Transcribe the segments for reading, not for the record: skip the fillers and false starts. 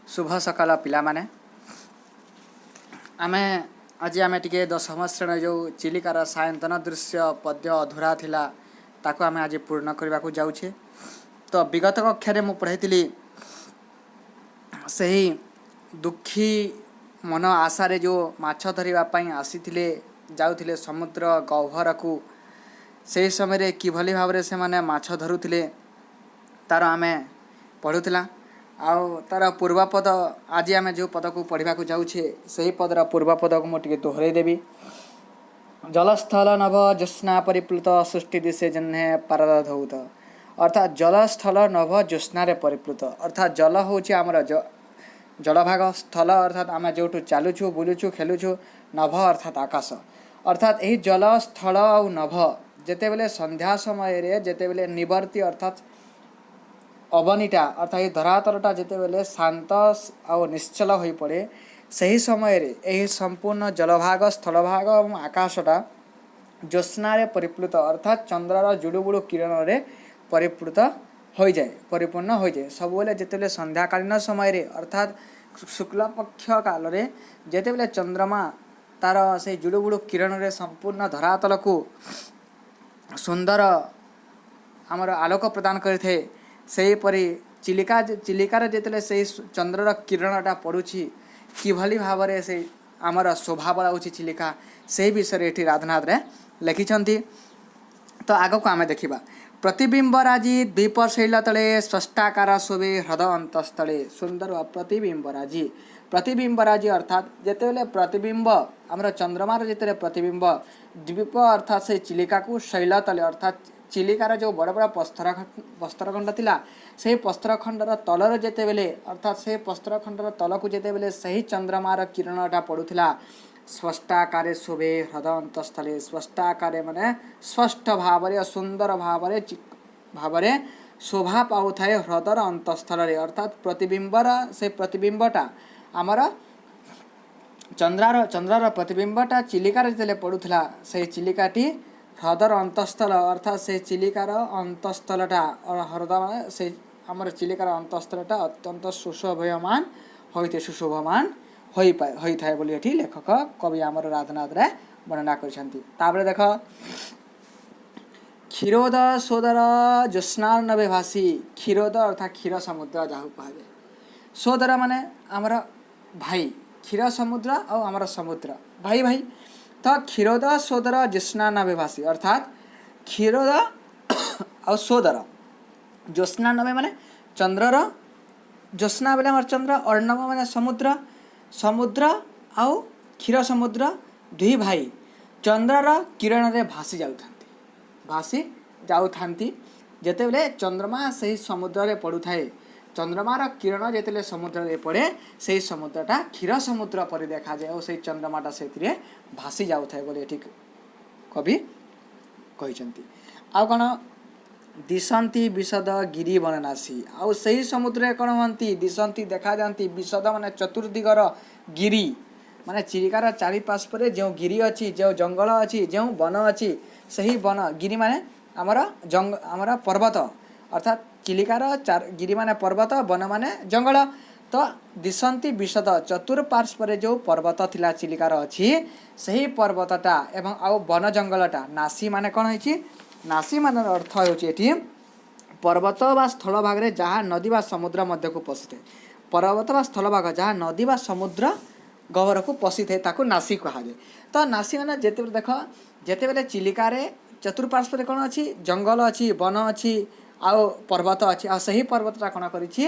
ଶୁଭ ସକାଳ ପିଲାମାନେ। ଆମେ ଆଜି ଆମେ ଟିକେ ଦଶମ ଶ୍ରେଣୀ ଯେଉଁ ଚିଲିକାର ସାୟନ୍ତନ ଦୃଶ୍ୟ ପଦ୍ୟ ଅଧୁରା ଥିଲା, ତାକୁ ଆମେ ଆଜି ପୂର୍ଣ୍ଣ କରିବାକୁ ଯାଉଛେ। ତ ବିଗତ କକ୍ଷାରେ ମୁଁ ପଢ଼ାଇଥିଲି, ସେହି ଦୁଃଖୀ ମନ ଆଶାରେ ଯେଉଁ ମାଛ ଧରିବା ପାଇଁ ଆସିଥିଲେ, ଯାଉଥିଲେ ସମୁଦ୍ର ଗହ୍ୱରକୁ, ସେହି ସମୟରେ କିଭଳି ଭାବରେ ସେମାନେ ମାଛ ଧରୁଥିଲେ, ତାର ଆମେ ପଢ଼ୁଥିଲା। ଆଉ ତାର ପୂର୍ବପଦ, ଆଜି ଆମେ ଯେଉଁ ପଦକୁ ପଢ଼ିବାକୁ ଯାଉଛେ, ସେହି ପଦର ପୂର୍ବପଦକୁ ମୁଁ ଟିକେ ଦୋହରାଇ ଦେବି। ଜଳସ୍ଥଳ ନଭ ଜ୍ୟୋତ୍ସ୍ନା ପରିପ୍ଲୁତ ସୃଷ୍ଟି ଦିଶେ ଜହ୍ନେ ପାରଦ ଧୌତ। ଅର୍ଥାତ୍ ଜଳସ୍ଥଳ ନଭ ଜ୍ୟୋତ୍ସ୍ନାରେ ପରିପ୍ଲୁତ। ଅର୍ଥାତ୍ ଜଳ ହେଉଛି ଆମର ଜଳଭାଗ, ସ୍ଥଳ ଅର୍ଥାତ୍ ଆମେ ଯେଉଁଠୁ ଚାଲୁଛୁ, ବୁଲୁଛୁ, ଖେଲୁଛୁ, ନଭ ଅର୍ଥାତ୍ ଆକାଶ। ଅର୍ଥାତ୍ ଏହି ଜଳ, ସ୍ଥଳ ଆଉ ନଭ ଯେତେବେଳେ ସନ୍ଧ୍ୟା ସମୟରେ ଯେତେବେଳେ ନିବର୍ତ୍ତୀ, ଅର୍ଥାତ୍ ଅବନୀଟା, ଅର୍ଥାତ୍ ଏହି ଧରାତଳଟା ଯେତେବେଳେ ଶାନ୍ତ ଆଉ ନିଶ୍ଚଳ ହୋଇପଡ଼େ, ସେହି ସମୟରେ ଏହି ସମ୍ପୂର୍ଣ୍ଣ ଜଳଭାଗ, ସ୍ଥଳଭାଗ ଏବଂ ଆକାଶଟା ଜ୍ୟୋତ୍ସ୍ନାରେ ପରିପ୍ଲୁତ, ଅର୍ଥାତ୍ ଚନ୍ଦ୍ରର ଜୁଡ଼ୁବୁଡ଼ୁ କିରଣରେ ପରିପ୍ଲୁତ ହୋଇଯାଏ, ପରିପୂର୍ଣ୍ଣ ହୋଇଯାଏ। ସବୁବେଳେ ଯେତେବେଳେ ସନ୍ଧ୍ୟାକାଳୀନ ସମୟରେ, ଅର୍ଥାତ୍ ଶୁକ୍ଲପକ୍ଷ କାଳରେ ଯେତେବେଳେ ଚନ୍ଦ୍ରମା ତାର ସେଇ ଜୁଡ଼ୁବୁଡ଼ୁ କିରଣରେ ସମ୍ପୂର୍ଣ୍ଣ ଧରାତଳକୁ ସୁନ୍ଦର ଆମର ଆଲୋକ ପ୍ରଦାନ କରିଥାଏ, ସେହିପରି ଚିଲିକାରେ ଯେତେବେଳେ ସେଇ ଚନ୍ଦ୍ରର କିରଣଟା ପଡ଼ୁଛି, କିଭଳି ଭାବରେ ସେଇ ଆମର ଶୋଭା ବଢ଼ାଉଛି ଚିଲିକା, ସେହି ବିଷୟରେ ଏଠି ରାଧାନାଥ ରାୟ ଲେଖିଛନ୍ତି। ତ ଆଗକୁ ଆମେ ଦେଖିବା। ପ୍ରତିବିମ୍ବ ରାଜି ଦ୍ୱୀପ ଶୈଳ ତଳେ ସ୍ପଷ୍ଟାକାର ଶୋଭେ ହ୍ରଦ ଅନ୍ତସ୍ଥଳେ। ସୁନ୍ଦର ପ୍ରତିବିମ୍ବ ରାଜି। ପ୍ରତିବିମ୍ବ ରାଜି ଅର୍ଥାତ୍ ଯେତେବେଳେ ପ୍ରତିବିମ୍ବ, ଆମର ଚନ୍ଦ୍ରମାର ଯେତେବେଳେ ପ୍ରତିବିମ୍ବ ଦ୍ୱୀପ ଅର୍ଥାତ୍ ସେଇ ଚିଲିକାକୁ, ଶୈଳ ତଳେ ଅର୍ଥାତ୍ ଚିଲିକାର ଯେଉଁ ବଡ଼ ବଡ଼ ପ୍ରସ୍ତର ଖଣ୍ଡ ଥିଲା, ସେହି ପ୍ରସ୍ତର ଖଣ୍ଡର ତଳରେ ଯେତେବେଳେ, ଅର୍ଥାତ୍ ସେହି ପ୍ରସ୍ତର ଖଣ୍ଡର ତଳକୁ ଯେତେବେଳେ ସେହି ଚନ୍ଦ୍ରମାର କିରଣଟା ପଡ଼ୁଥିଲା, ସ୍ପଷ୍ଟାକାରେ ଶୋଭେ ହ୍ରଦ ଅନ୍ତସ୍ଥଳେ। ସ୍ପଷ୍ଟାକାରେ ମାନେ ସ୍ପଷ୍ଟ ଭାବରେ, ସୁନ୍ଦର ଭାବରେ ଶୋଭା ପାଉଥାଏ ହ୍ରଦର ଅନ୍ତସ୍ଥଳରେ। ଅର୍ଥାତ୍ ପ୍ରତିବିମ୍ବର ସେ ପ୍ରତିବିମ୍ବଟା, ଆମର ଚନ୍ଦ୍ରର ପ୍ରତିବିମ୍ବଟା ଚିଲିକାରେ ଯେତେବେଳେ ପଡ଼ୁଥିଲା, ସେଇ ଚିଲିକାଟି ହ୍ରଦର ଅନ୍ତସ୍ଥଳ, ଅର୍ଥାତ୍ ସେଇ ଚିଲିକାର ଅନ୍ତସ୍ଥଳଟା, ହ୍ରଦ ମାନେ ସେଇ ଆମର ଚିଲିକାର ଅନ୍ତସ୍ଥଳଟା ଅତ୍ୟନ୍ତ ସୁଶୋଭୟମାନ ହୋଇଥାଏ, ସୁଶୋଭମାନ ହୋଇଥାଏ ବୋଲି ଏଠି ଲେଖକ କବି ଆମର ରାଧାନାଥ ରାୟ ବର୍ଣ୍ଣନା କରିଛନ୍ତି। ତାପରେ ଦେଖ, କ୍ଷୀରୋଦ ସୋଦର ଜ୍ୟୋତ୍ସ୍ନାର୍ଣ୍ଣବେ ଭାସି। କ୍ଷୀରୋଦ ଅର୍ଥାତ୍ କ୍ଷୀର ସମୁଦ୍ର ଯାହାକୁ କୁହାଯାଏ। ସୋଦର ମାନେ ଆମର ଭାଇ। କ୍ଷୀର ସମୁଦ୍ର ଆଉ ଆମର ସମୁଦ୍ର ଭାଇ ଭାଇ। ତ କ୍ଷୀରୋଦ ସୋଦର ଜ୍ୟୋତ୍ସ୍ନାର୍ଣ୍ଣବେ ଭାସି, ଅର୍ଥାତ୍ କ୍ଷୀରୋଦ ଆଉ ସୋଦର, ଜ୍ୟୋତ୍ସ୍ନାର୍ଣ୍ଣବେ ମାନେ ଚନ୍ଦ୍ରର, ଜ୍ୟୋତ୍ସ୍ନା ବେଲେ ଆମର ଚନ୍ଦ୍ର, ଅର୍ଣ୍ଣବ ମାନେ ସମୁଦ୍ର। ସମୁଦ୍ର ଆଉ କ୍ଷୀର ସମୁଦ୍ର ଦୁଇ ଭାଇ ଚନ୍ଦ୍ରର କିରଣରେ ଭାସି ଯାଉଥାନ୍ତି, ଭାସି ଯାଉଥାନ୍ତି। ଯେତେବେଳେ ଚନ୍ଦ୍ରମା ସେହି ସମୁଦ୍ରରେ ପଡ଼ୁଥାଏ, ଚନ୍ଦ୍ରମାର କିରଣ ଯେତେବେଳେ ସମୁଦ୍ରରେ ପଡ଼େ, ସେହି ସମୁଦ୍ରଟା କ୍ଷୀର ସମୁଦ୍ର ପରି ଦେଖାଯାଏ ଆଉ ସେଇ ଚନ୍ଦ୍ରମାଟା ସେଥିରେ ଭାସି ଯାଉଥାଏ ବୋଲି ଏଠି କବି କହିଛନ୍ତି। ଆଉ କ'ଣ? ଦିଶନ୍ତି ବିଶଦ ଗିରି ବନରାଶି। ଆଉ ସେହି ସମୁଦ୍ରରେ କ'ଣ ହୁଅନ୍ତି? ଦିଶନ୍ତି, ଦେଖାଯାଆନ୍ତି, ବିଶଦ ମାନେ ଚତୁର୍ଦିଗର ଗିରି, ମାନେ ଚିଲିକାର ଚାରିପାର୍ଶ୍ୱରେ ଯେଉଁ ଗିରି ଅଛି, ଯେଉଁ ଜଙ୍ଗଲ ଅଛି, ଯେଉଁ ବନ ଅଛି, ସେହି ବନ, ଗିରି ମାନେ ଆମର ପର୍ବତ। ଅର୍ଥାତ୍ ଚିଲିକାର ଗିରି ମାନେ ପର୍ବତ, ବନ ମାନେ ଜଙ୍ଗଲ। ତ ଦିଶନ୍ତି ବିଶଦ, ଚତୁର୍ପାର୍ଶ୍ୱରେ ଯେଉଁ ପର୍ବତ ଥିଲା, ଚିଲିକାର ଅଛି, ସେହି ପର୍ବତଟା ଏବଂ ଆଉ ବନ ଜଙ୍ଗଲଟା। ନାସି ମାନେ କ'ଣ ହେଇଛି? ନାସି ମାନର ଅର୍ଥ ହେଉଛି ଏଠି ପର୍ବତ ବା ସ୍ଥଳ ଭାଗରେ ଯାହା ନଦୀ ବା ସମୁଦ୍ର ମଧ୍ୟକୁ ପଶିଥାଏ। ପର୍ବତ ବା ସ୍ଥଳ ଭାଗ ଯାହା ନଦୀ ବା ସମୁଦ୍ର ଗହ୍ୱରକୁ ପଶିଥାଏ, ତାକୁ ନାସି କୁହାଯାଏ। ତ ନାସି ମାନେ ଯେତେବେଳେ, ଦେଖ, ଯେତେବେଳେ ଚିଲିକାରେ ଚତୁର୍ପାର୍ଶ୍ୱରେ କ'ଣ ଅଛି? ଜଙ୍ଗଲ ଅଛି, ବନ ଅଛି ଆଉ ପର୍ବତ ଅଛି। ଆଉ ସେହି ପର୍ବତଟା କ'ଣ କରିଛି?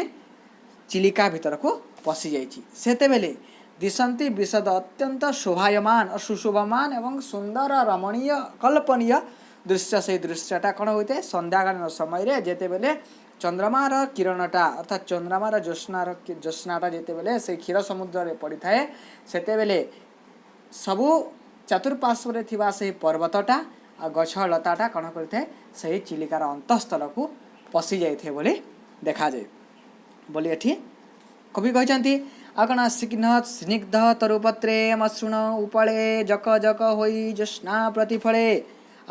ଚିଲିକା ଭିତରକୁ ପଶିଯାଇଛି। ସେତେବେଳେ ଦିଶନ୍ତି ବିଶଦ, ଅତ୍ୟନ୍ତ ଶୋଭାୟମାନ, ସୁଶୋଭମାନ ଏବଂ ସୁନ୍ଦର, ରମଣୀୟ, କଳ୍ପନୀୟ ଦୃଶ୍ୟ। ସେଇ ଦୃଶ୍ୟଟା କ'ଣ ହୋଇଥାଏ? ସନ୍ଧ୍ୟାକାଳୀନ ସମୟରେ ଯେତେବେଳେ ଚନ୍ଦ୍ରମାର କିରଣଟା, ଅର୍ଥାତ୍ ଚନ୍ଦ୍ରମାର ଜ୍ୟୋତ୍ସ୍ନାଟା ଯେତେବେଳେ ସେଇ କ୍ଷୀର ସମୁଦ୍ରରେ ପଡ଼ିଥାଏ, ସେତେବେଳେ ସବୁ ଚତୁର୍ପାର୍ଶ୍ୱରେ ଥିବା ସେହି ପର୍ବତଟା ଆଉ ଗଛ ଲତାଟା କ'ଣ କରିଥାଏ? ସେହି ଚିଲିକାର ଅନ୍ତଃସ୍ଥଳକୁ ପଶି ଯାଇଥାଏ ବୋଲି ଦେଖାଯାଏ ବୋଲି ଏଠି କବି କହିଛନ୍ତି। ଆଉ କ'ଣ? ସ୍ନିଗ୍ଧ ତରୁପତ୍ରେ ମସୃଣ ଉପଳେ ଜକ ଜକ ହୋଇ ଜ୍ୟୋତ୍ସ୍ନା ପ୍ରତିଫଳେ।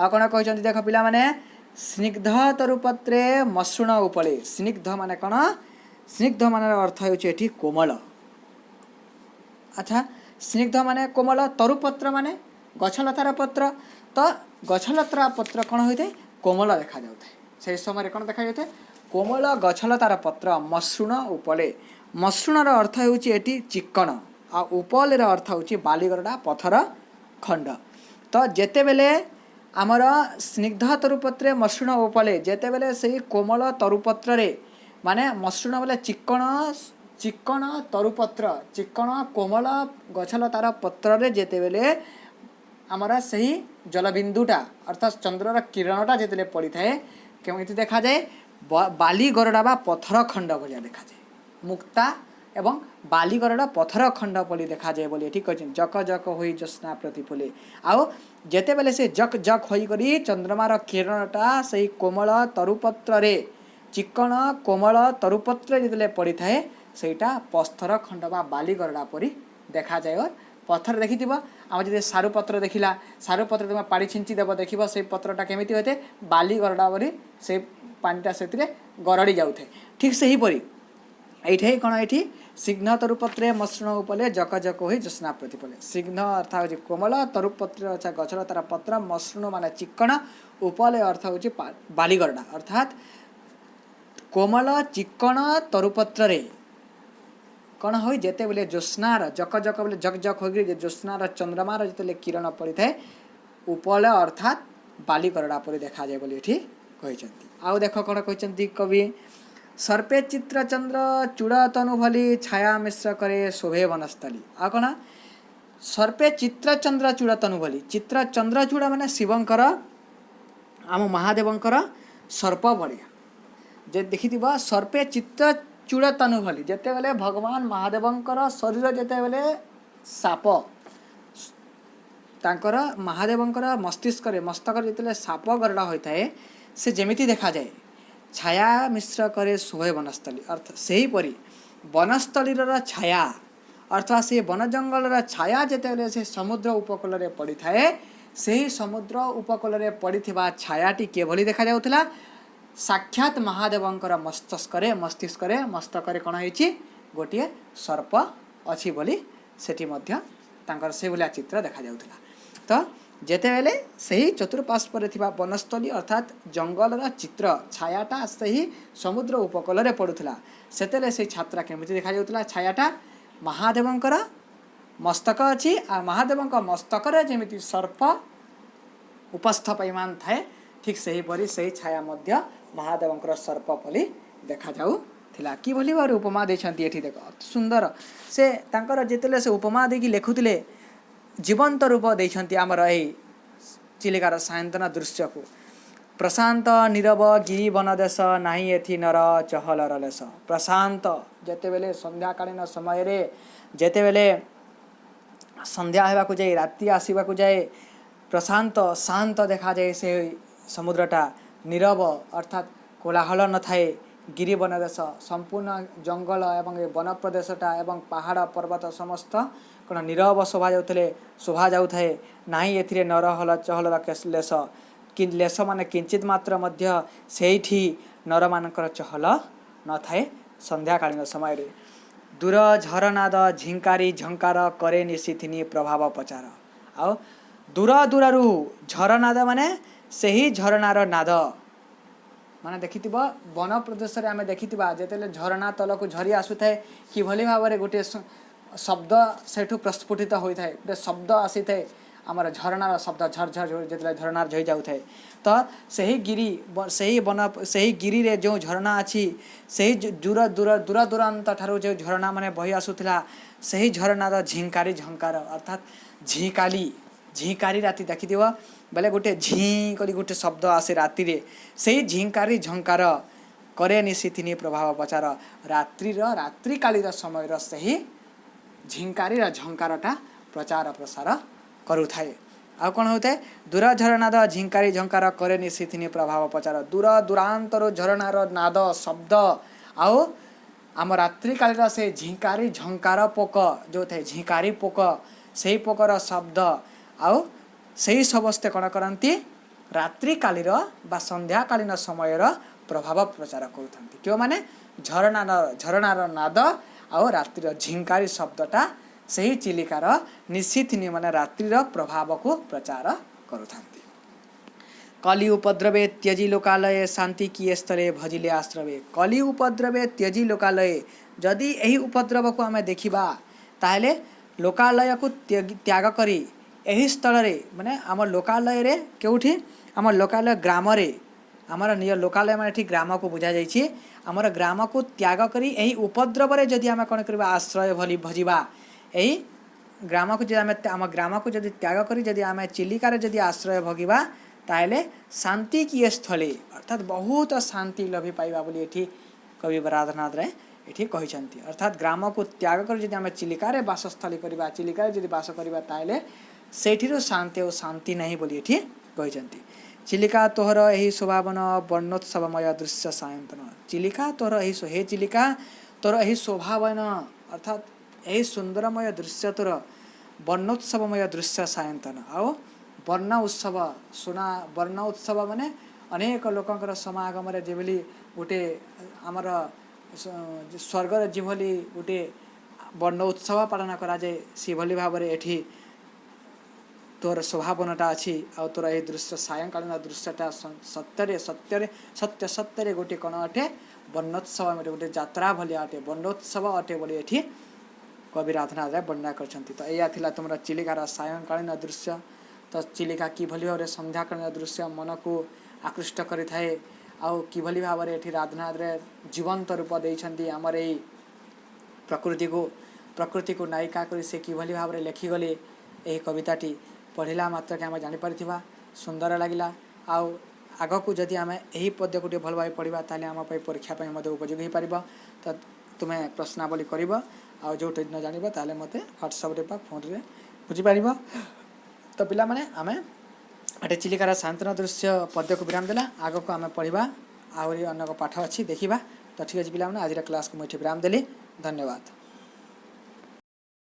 ଆଉ କ'ଣ କହିଛନ୍ତି ଦେଖ ପିଲାମାନେ। ସ୍ନିଗ୍ଧ ତରୁପତ୍ରେ ମସୃଣ ଉପଳେ। ସ୍ନିଗ୍ଧ ମାନେ କ'ଣ? ସ୍ନିଗ୍ଧ ମାନର ଅର୍ଥ ହେଉଛି ଏଠି କୋମଳ। ଆଚ୍ଛା, ସ୍ନିଗ୍ଧ ମାନେ କୋମଳ, ତରୁପତ୍ର ମାନେ ଗଛଲତାର ପତ୍ର। ତ ଗଛଲତାର ପତ୍ର କ'ଣ ହୋଇଥାଏ? କୋମଳ ଦେଖାଯାଉଥାଏ। ସେହି ସମୟରେ କ'ଣ ଦେଖାଯାଉଥାଏ? କୋମଳ ଗଛଲତାର ପତ୍ର ମସୃଣ ଉପଲେ। ମସୃଣର ଅର୍ଥ ହେଉଛି ଏଠି ଚିକ୍କଣ, ଆଉ ଉପଲେର ଅର୍ଥ ହେଉଛି ବାଲିଗରଡ଼ା, ପଥର ଖଣ୍ଡ। ତ ଯେତେବେଳେ ଆମର ସ୍ନିଗ୍ଧ ତରୁପତ୍ରେ ମସୃଣ ଉପଲେ, ଯେତେବେଳେ ସେଇ କୋମଳ ତରୁପତ୍ରରେ, ମାନେ ମସୃଣ ବୋଲେ ଚିକ୍କଣ, ଚିକ୍କଣ ତରୁପତ୍ର, ଚିକ୍କଣ କୋମଳ ଗଛଲତାର ପତ୍ରରେ ଯେତେବେଳେ ଆମର ସେହି ଜଳବିନ୍ଦୁଟା, ଅର୍ଥାତ୍ ଚନ୍ଦ୍ରର କିରଣଟା ଯେତେବେଳେ ପଡ଼ିଥାଏ, କେମିତି ଦେଖାଯାଏ? ବାଲି ଗରଡ଼ା ବା ପଥର ଖଣ୍ଡ ଭଳିଆ ଦେଖାଯାଏ। ମୁକ୍ତା ଏବଂ ବାଲିଗରଡ଼ା, ପଥର ଖଣ୍ଡ ଭଳି ଦେଖାଯାଏ ବୋଲି ଏଠି କହିଛନ୍ତି। ଜକ ଜକ ହୋଇ ଜ୍ୟୋତ୍ସ୍ନା ପ୍ରତିଫୁଲେ। ଆଉ ଯେତେବେଳେ ସେ ଜକ୍ ଜକ୍ ହୋଇକରି ଚନ୍ଦ୍ରମାର କିରଣଟା ସେଇ କୋମଳ ତରୁପତ୍ରରେ, ଚିକ୍କଣ କୋମଳ ତରୁପତ୍ରରେ ଯେତେବେଳେ ପଡ଼ିଥାଏ, ସେଇଟା ପଥର ଖଣ୍ଡ ବା ବାଲିଗରଡ଼ା ପରି ଦେଖାଯାଏ। ପଥର ଦେଖିଥିବ, ଆମେ ଯଦି ସାରୁ ପତ୍ର ଦେଖିଲା, ସାରୁ ପତ୍ର ତୁମେ ପାଣି ଛିଞ୍ଚି ଦେବ, ଦେଖିବ ସେଇ ପତ୍ରଟା କେମିତି ହୋଇଥାଏ? ବାଲି ଗରଡ଼ା ପରି ସେଇ ପାଣିଟା ସେଥିରେ ଗରଡ଼ି ଯାଉଥାଏ। ଠିକ୍ ସେହିପରି ଏଇଠି କ'ଣ? ଏଇଠି ସ୍ନିଗ୍ଧ ତରୁପତ୍ରେ ମସୃଣ ଉପରେ ଜକ ଜକ ହୋଇ ଜ୍ୟୋତ୍ସ୍ନା ପ୍ରତିଫଳେ। ସ୍ନିଗ୍ଧ ଅର୍ଥ ହେଉଛି କୋମଳ, ତରୁପତ୍ର ଅର୍ଥ ଗଛର ତାର ପତ୍ର, ମସୃଣ ମାନେ ଚିକ୍କଣ, ଉପଲେ ଅର୍ଥ ହେଉଛି ବାଲିଗରଡ଼ା। ଅର୍ଥାତ୍ କୋମଳ ଚିକ୍କଣ ତରୁପତ୍ରରେ କ'ଣ ହୁଏ? ଯେତେବେଳେ ଜ୍ୟୋତ୍ସ୍ନାର ଜକ ଜକ ବୋଲେ ଜକ ଜକ ହୋଇକରି ଜ୍ୟୋତ୍ସ୍ନାର, ଚନ୍ଦ୍ରମାର ଯେତେବେଳେ କିରଣ ପଡ଼ିଥାଏ, ଉପଳ ଅର୍ଥାତ୍ ବାଲିଗରଡ଼ା ପରି ଦେଖାଯାଏ ବୋଲି ଏଠି କହିଛନ୍ତି। ଆଉ ଦେଖ କ'ଣ କହିଛନ୍ତି କବି। ସର୍ପେ ଚିତ୍ର ଚନ୍ଦ୍ର ଚୂଡ଼ ତନୁ ଭଳି ଛାୟା ମିଶ୍ର କରେ ଶୋଭେ ବନସ୍ଥଳୀ। ଆଉ କ'ଣ? ସର୍ପେ ଚିତ୍ର ଚନ୍ଦ୍ର ଚୂଡ଼ ତନୁ ଭଳି। ଚିତ୍ର ଚନ୍ଦ୍ର ଚୂଡ଼ ମାନେ ଶିବଙ୍କର, ଆମ ମହାଦେବଙ୍କର ସର୍ପ ଭଳିଆ ଯେ ଦେଖିଥିବ। ସର୍ପେ ଚିତ୍ର ଚୂଡ଼ ତନୁ ଭଳି, ଯେତେବେଳେ ଭଗବାନ ମହାଦେବଙ୍କର ଶରୀର ଯେତେବେଳେ ସାପ ତାଙ୍କର ମହାଦେବଙ୍କର ମସ୍ତିଷ୍କରେ, ମସ୍ତକରେ ଯେତେବେଳେ ସାପ ଗରଡ଼ା ହୋଇଥାଏ, ସେ ଯେମିତି ଦେଖାଯାଏ, ଛାୟା ମିଶ୍ର କରେ ଶୋଭେ ବନସ୍ଥଳୀ। ଅର୍ଥ ସେହିପରି ବନସ୍ଥଳୀର ଛାୟା, ଅର୍ଥାତ୍ ସେ ବନ ଜଙ୍ଗଲର ଛାୟା ଯେତେବେଳେ ସେ ସମୁଦ୍ର ଉପକୂଳରେ ପଡ଼ିଥାଏ, ସେହି ସମୁଦ୍ର ଉପକୂଳରେ ପଡ଼ିଥିବା ଛାୟାଟି କିଭଳି ଦେଖାଯାଉଥିଲା? ସାକ୍ଷାତ ମହାଦେବଙ୍କର ମସ୍ତିଷ୍କରେ, ମସ୍ତକରେ କ'ଣ ହେଇଛି? ଗୋଟିଏ ସର୍ପ ଅଛି ବୋଲି ସେଠି ମଧ୍ୟ ତାଙ୍କର ସେଇଭଳିଆ ଚିତ୍ର ଦେଖାଯାଉଥିଲା। ତ ଯେତେବେଳେ ସେହି ଚତୁଃପାର୍ଶ୍ୱରେ ଥିବା ବନସ୍ଥଳୀ ଅର୍ଥାତ୍ ଜଙ୍ଗଲର ଚିତ୍ର, ଛାୟାଟା ସେହି ସମୁଦ୍ର ଉପକୂଳରେ ପଡ଼ୁଥିଲା, ସେତେବେଳେ ସେଇ ଛାତ୍ରା କେମିତି ଦେଖାଯାଉଥିଲା? ଛାୟାଟା ମହାଦେବଙ୍କର ମସ୍ତକ ଅଛି, ଆଉ ମହାଦେବଙ୍କ ମସ୍ତକରେ ଯେମିତି ସର୍ପ ଉପସ୍ଥପାୟମାନ ଥାଏ, ଠିକ୍ ସେହିପରି ସେହି ଛାୟା ମଧ୍ୟ ମହାଦେବଙ୍କର ସର୍ପ ପରି ଦେଖାଯାଉଥିଲା। କିଭଳି ଭାବରେ ଉପମା ଦେଇଛନ୍ତି ଏଠି ଦେଖ, ଅତି ସୁନ୍ଦର। ସେ ତାଙ୍କର ଯେତେବେଳେ ସେ ଉପମା ଦେଇକି ଲେଖୁଥିଲେ, ଜୀବନ୍ତ ରୂପ ଦେଇଛନ୍ତି ଆମର ଏଇ ଚିଲିକାର ସାୟନ୍ତନ ଦୃଶ୍ୟକୁ। ପ୍ରଶାନ୍ତ ନୀରବ ଗିରି ବନଦେଶ, ନାହିଁ ଏଥି ନର ଚହଲର ଲେଶ। ପ୍ରଶାନ୍ତ, ଯେତେବେଳେ ସନ୍ଧ୍ୟାକାଳୀନ ସମୟରେ, ଯେତେବେଳେ ସନ୍ଧ୍ୟା ହେବାକୁ ଯାଏ, ରାତି ଆସିବାକୁ ଯାଏ, ପ୍ରଶାନ୍ତ ଶାନ୍ତ ଦେଖାଯାଏ ସେ ସମୁଦ୍ରଟା। ନୀରବ ଅର୍ଥାତ୍ କୋଳାହଳ ନଥାଏ। ଗିରି ବନଦେଶ, ସମ୍ପୂର୍ଣ୍ଣ ଜଙ୍ଗଲ ଏବଂ ଏ ବନ ପ୍ରଦେଶଟା ଏବଂ ପାହାଡ଼ ପର୍ବତ ସମସ୍ତ କ'ଣ ନୀରବ ଶୋଭା ଯାଉଥିଲେ, ଶୋଭା ଯାଉଥାଏ। ନାହିଁ ଏଥିରେ ନର ହଲ ଚହଲର ଲେଶ। ଲେଶ ମାନେ କିଞ୍ଚିତ ମାତ୍ର ମଧ୍ୟ ସେଇଠି ନରମାନଙ୍କର ଚହଲ ନଥାଏ ସନ୍ଧ୍ୟାକାଳୀନ ସମୟରେ। ଦୂର ଝରନାଦ ଝିଙ୍କାରି ଝଙ୍କାର କରେ ନିଶିଥିନି ପ୍ରଭାବ ପ୍ରଚାର। ଆଉ ଦୂର ଦୂରରୁ ଝରନାଦ, ମାନେ ସେହି ଝରଣାର ନାଦ, ମାନେ ଦେଖିଥିବ ବନ ପ୍ରଦେଶରେ ଆମେ ଦେଖିଥିବା, ଯେତେବେଳେ ଝରଣା ତଳକୁ ଝରି ଆସୁଥାଏ, କିଭଳି ଭାବରେ ଗୋଟିଏ ଶବ୍ଦ ସେଠୁ ପ୍ରସ୍ଫୁଟିତ ହୋଇଥାଏ, ଗୋଟେ ଶବ୍ଦ ଆସିଥାଏ, ଆମର ଝରଣାର ଶବ୍ଦ, ଝର ଝର ଝର ଯେତେବେଳେ ଝରଣା ଝରି ଯାଉଥାଏ। ତ ସେହି ଗିରି ସେହି ବନ, ସେହି ଗିରିରେ ଯେଉଁ ଝରଣା ଅଛି, ସେହି ଦୂର ଦୂର ଦୂର ଦୂରାନ୍ତ ଠାରୁ ଯେଉଁ ଝରଣା ମାନେ ବହି ଆସୁଥିଲା, ସେହି ଝରଣାର ଝିଙ୍କାରି ଝଙ୍କାର, ଅର୍ଥାତ୍ ଝିଙ୍କାଲି ଝିଙ୍କାରି, ରାତି ଦେଖିଥିବ ବୋଲେ ଗୋଟେ ଝିଁ କରି ଗୋଟେ ଶବ୍ଦ ଆସେ ରାତିରେ, ସେଇ ଝିଙ୍କାରି ଝଙ୍କାର କରେ ନିଶିଥିନି ପ୍ରଭାବ ପ୍ରଚାର। ରାତ୍ରିର, ରାତ୍ରିକାଳୀନ ସମୟର ସେହି ଝିଙ୍କାରିର ଝଙ୍କାରଟା ପ୍ରଚାର ପ୍ରସାର କରୁଥାଏ। ଆଉ କ'ଣ ହେଉଥାଏ? ଦୂର ଝରଣାର ଝିଙ୍କାରି ଝଙ୍କାର କରେ ନିଶିଥିନି ପ୍ରଭାବ ପ୍ରଚାର। ଦୂର ଦୂରାନ୍ତରୁ ଝରଣାର ନାଦ ଶବ୍ଦ ଆଉ ଆମ ରାତ୍ରିକାଳୀର ସେ ଝିଙ୍କାରି ଝଙ୍କାର ପୋକ ଯେଉଁ ଥାଏ, ଝିଙ୍କାରି ପୋକ, ସେଇ ପୋକର ଶବ୍ଦ, ଆଉ ସେଇ ସମସ୍ତେ କ'ଣ କରନ୍ତି? ରାତ୍ରିକାଳୀର ବା ସନ୍ଧ୍ୟାକାଳୀନ ସମୟର ପ୍ରଭାବ ପ୍ରଚାର କରୁଥାନ୍ତି। କେଉଁମାନେ? ଝରଣାର ନାଦ ଆଉ ରାତ୍ରିର ଝିଙ୍କାରି ଶବ୍ଦଟା ସେହି ଚିଲିକାର ନିଶିଥିନୀ ମାନେ ରାତ୍ରିର ପ୍ରଭାବକୁ ପ୍ରଚାର କରୁଥାନ୍ତି। କଲି ଉପଦ୍ରବେ ତ୍ୟଜି ଲୋକାଲୟେ, ଶାନ୍ତି କିଏ ସ୍ଥଳେ ଭଜିଲେ ଆଶ୍ରବେ। କଲି ଉପଦ୍ରବେ ତ୍ୟଜି ଲୋକାଲୟେ, ଯଦି ଏହି ଉପଦ୍ରବକୁ ଆମେ ଦେଖିବା, ତାହେଲେ ଲୋକାଲୟକୁ ତ୍ୟାଗ କରି ଏହି ସ୍ଥଳରେ, ମାନେ ଆମ ଲୋକାଲୟରେ କେଉଁଠି? ଆମ ଲୋକାଲୟ ଗ୍ରାମରେ, ଆମର ନିଜ ଲୋକାଲୟ ମାନେ ଏଠି ଗ୍ରାମକୁ ବୁଝାଯାଇଛି। ଆମର ଗ୍ରାମକୁ ତ୍ୟାଗ କରି ଏହି ଉପଦ୍ରବରେ ଯଦି ଆମେ କ'ଣ କରିବା, ଆଶ୍ରୟ ଭଲି ଭଜିବା, ଏହି ଗ୍ରାମକୁ ଯଦି ଆମେ, ଆମ ଗ୍ରାମକୁ ଯଦି ତ୍ୟାଗ କରି ଯଦି ଆମେ ଚିଲିକାରେ ଯଦି ଆଶ୍ରୟ ଭୋଗିବା, ତାହେଲେ ଶାନ୍ତି କିଏ ସ୍ଥଳେ, ଅର୍ଥାତ୍ ବହୁତ ଶାନ୍ତି ଲଭି ପାଇବା ବୋଲି ଏଠି କବି ରାଧାନାଥ ରାୟ ଏଠି କହିଛନ୍ତି। ଅର୍ଥାତ୍ ଗ୍ରାମକୁ ତ୍ୟାଗ କରି ଯଦି ଆମେ ଚିଲିକାରେ ବାସସ୍ଥଳୀ କରିବା, ଚିଲିକାରେ ଯଦି ବାସ କରିବା, ତାହେଲେ ସେଇଠିରୁ ଶାନ୍ତି ଆଉ ଶାନ୍ତି ନାହିଁ ବୋଲି ଏଠି କହିଛନ୍ତି। ଚିଲିକା ତୋହର ଏହି ଶୋଭାବନ, ବର୍ଣ୍ଣୋତ୍ସବମୟ ଦୃଶ୍ୟ ସାୟନ୍ତନ। ଚିଲିକା ତୋହର ଏହି, ହେ ଚିଲିକା, ତୋର ଏହି ଶୋଭାବନ, ଅର୍ଥାତ୍ ଏହି ସୁନ୍ଦରମୟ ଦୃଶ୍ୟ ତୋର, ବର୍ଣ୍ଣୋତ୍ସବମୟ ଦୃଶ୍ୟ ସାୟନ୍ତନ। ଆଉ ବର୍ଣ୍ଣ ଉତ୍ସବ, ସୁନା ବର୍ଣ୍ଣ ଉତ୍ସବ ମାନେ ଅନେକ ଲୋକଙ୍କର ସମାଗମରେ ଯେଭଳି ଗୋଟେ ଆମର ସ୍ୱର୍ଗରେ ଯେଭଳି ଗୋଟେ ବର୍ଣ୍ଣ ଉତ୍ସବ ପାଳନ କରାଯାଏ, ସେଭଳି ଭାବରେ ଏଠି ତୋର ଶୋଭାବନଟା ଅଛି। ଆଉ ତୋର ଏହି ଦୃଶ୍ୟ, ସାୟଂକାଳୀନ ଦୃଶ୍ୟଟା ସତ୍ୟରେ ସତ୍ୟରେ ସତ୍ୟ ସତ୍ୟରେ ଗୋଟିଏ କ'ଣ ଅଟେ? ବର୍ଣ୍ଣୋତ୍ସବ, ଗୋଟେ ଯାତ୍ରା ଭଳିଆ ଅଟେ, ବର୍ଣ୍ଣୋତ୍ସବ ଅଟେ ବୋଲି ଏଠି କବି ରାଧାନାଥ ରାୟ ବର୍ଣ୍ଣନା କରିଛନ୍ତି। ତ ଏଇଆ ଥିଲା ତୁମର ଚିଲିକାର ସାୟଂକାଳୀନ ଦୃଶ୍ୟ। ତ ଚିଲିକା କିଭଳି ଭାବରେ ସନ୍ଧ୍ୟାକାଳୀନ ଦୃଶ୍ୟ ମନକୁ ଆକୃଷ୍ଟ କରିଥାଏ ଆଉ କିଭଳି ଭାବରେ ଏଠି ରାଧାନାଥ ରାୟ ଜୀବନ୍ତ ରୂପ ଦେଇଛନ୍ତି ଆମର ଏଇ ପ୍ରକୃତିକୁ, ପ୍ରକୃତିକୁ ନାୟିକା କରି ସେ କିଭଳି ଭାବରେ ଲେଖିଗଲେ, ଏହି କବିତାଟି ପଢ଼ିଲା ମାତ୍ରକେ ଆମେ ଜାଣିପାରିଥିବା। ସୁନ୍ଦର ଲାଗିଲା। ଆଉ ଆଗକୁ ଯଦି ଆମେ ଏହି ପଦ୍ୟକୁ ଟିକେ ଭଲ ଭାବେ ପଢ଼ିବା, ତାହେଲେ ଆମ ପାଇଁ ପରୀକ୍ଷା ପାଇଁ ମଧ୍ୟ ଉପଯୋଗୀ ହୋଇପାରିବ। ତ ତୁମେ ପ୍ରଶ୍ନାବଳୀ କରିବ ଆଉ ଯେଉଁଠି ନ ଜାଣିବ, ତାହେଲେ ମୋତେ ହ୍ୱାଟ୍ସଆପ୍ରେ ବା ଫୋନ୍ରେ ବୁଝିପାରିବ। ତ ପିଲାମାନେ, ଆମେ ଏଠି ଚିଲିକାର ସାୟନ୍ତନ ଦୃଶ୍ୟ ପଦ୍ୟକୁ ବିରାମ ଦେଲା। ଆଗକୁ ଆମେ ପଢ଼ିବା, ଆହୁରି ଅନେକ ପାଠ ଅଛି, ଦେଖିବା। ତ ଠିକ୍ ଅଛି ପିଲାମାନେ, ଆଜିର କ୍ଲାସ୍କୁ ମୁଁ ଏଠି ବିରାମ ଦେଲି। ଧନ୍ୟବାଦ।